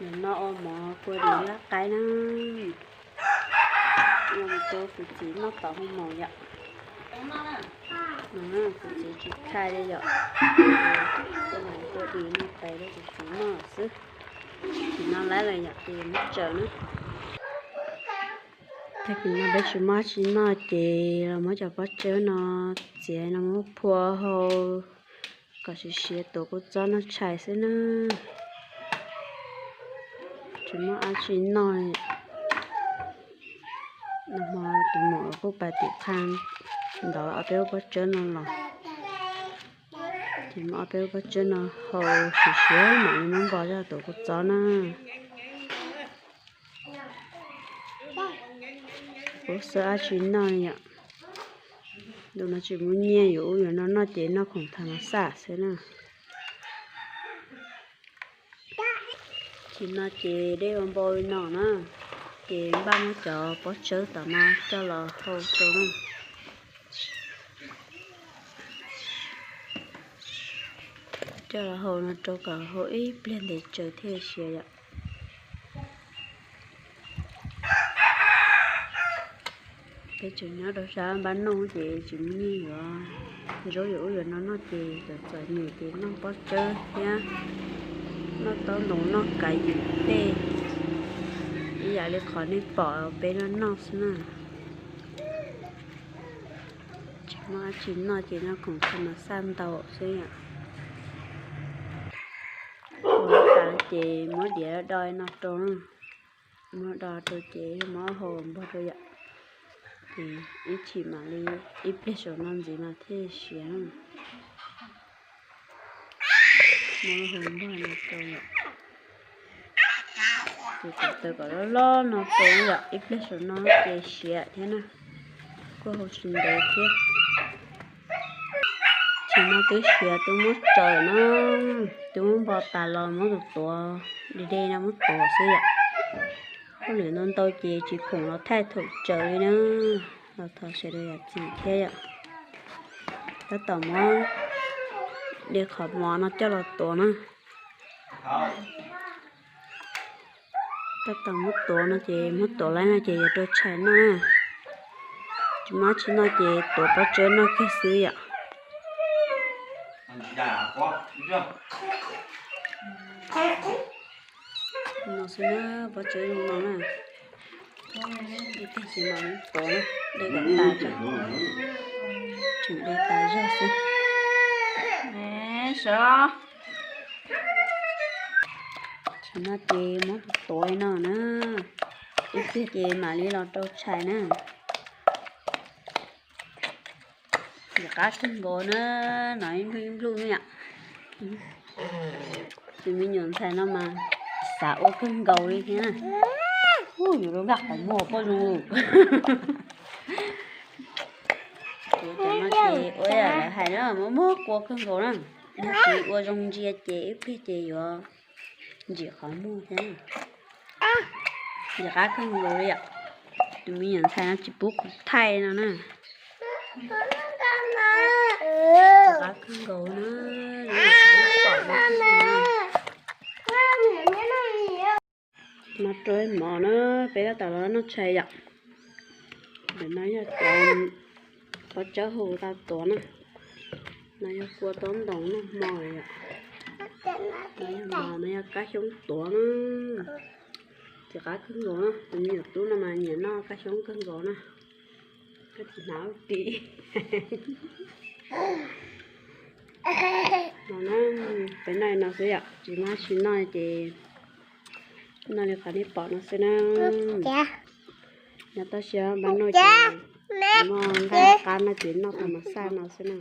Nim no ua mov kua dis laj qaib na, ua rau kuv txiv noj tom hoo maum yom. Kuv txiv tsis thaij li yom, ua kua dis no pem rau kuv txiv noj xwb. Nim no lawv los yom ces muab tsaws na. Tag kis no peb tsis muaj dab tsi noj ces los muab cov pob tsawb no txiav no muab phua hau kom siav siav tuav kua txob noj tshais xwb na. Tsis muaj dab tsi noj. Nag hmo tus muam kuj pais tim qhia ntov ob peb lub pob tsawb no los, ces muab ob peb lub pob tsawb no hau siav siav mam li muab npo coj tuav kua txob na. Ub, xav dab tsi noj li yom. Ntu no tsis muaj nyiaj, yuav ub yuav no noj ces noj khoom thav mas xaj xwb na. Nim no ces dej ua npau li no na, ces npaj muab cov pob tsawb tom no coj los hau rau na. Coj los hau no rau kom hau ib pliag ntev tsaws thiaj siav yom. Peb tseem nyob rau sab npab noj ces tsis muaj nyiaj yuav ntsaub yuav ub yuav no noj ces txom txom nyem ces noj pob tsawb thiab noj taub ntoo noj kav ywm tej ib yam li qhov nej pom peb noj noj xwb na. Tsis muaj dab tsi noj ces noj khoom thav mas xaj ntau xwb yom. Ua tas ces muab diav do no rau na, muab do rau ces muab hau npog rau yom. Ces ib chim mam li ib pliag saum no ntxiv mas thiaj siav na. Muab hau npog no rau yom. Ces tus taws kom loj loj no rau yom, ib pliag saum no ces siav thiab na. Kuj hau tsis ntev thiab. Chim no twb siav twb muab tsaws na, twb muab npo tas los muab tus tuav de de no muab tuav xwb yom. Hauj lwm ntau ntau ces tsis khoom los thaij thaum tsaws li na. Los thov sawv daws zam txim thiab yom. Tab tom muab de qhov mov no coj los tuav na. Tab tom muab tuav no ces muab tuav lawm no ces yuav rau tshais noj na. Tsis muaj dab tsi noj ces tuav pob tsawb noj kiag xwb yom. No xwb na, pob tsawb zoo no na. Ib pliag ces mam muab tuav na, de kom tas tso. Tseem de tas zog xwb. Tsis no ces muab tuav li no na. Ib pliag ces mam li los rau tshais na. Ntxim qab kawg nkaus na, no ib nplug ib nplug ne yom. Tus me nyuam ntxhais no mas xav ua kawg nkaus li thiab na. Ub, yuav rau nkaj qhov muag pob zoo. Kuv cov no ces ua yam lawv hais na, muab muab kua kawg nkaus na. Yog tsis ua zoo ntsia ces ib pliag ces yuav ntsim qhov muag thiab. Ntxim qab kawg nkaus li yom. Tus me nyuam ntxhais no tsis pub kuv thaij no na. Ntxim qab kawg nkaus na. No rau mov na, peb tab tom los noj tshais yom. Ntawm no yog cov pob tsawb hau tau tuav na. No yog kua taub ntoos noj hmo yom. No yog mov, no yog kab xyoob tuav na. Ntxim qab kawg nkaus na, tus me nyuam tub no mas nyiam noj kab xyoob kawg nkaus na. Koj tsis hnav ua ris. No na, peb noj li no xwb yom, tsis muaj dab tsi noj ces noj li qhov nej pom no xwb na. Nyob toj siab npaj noj ces muaj nqaij qab no ces noj tau mas xaj no xwb na.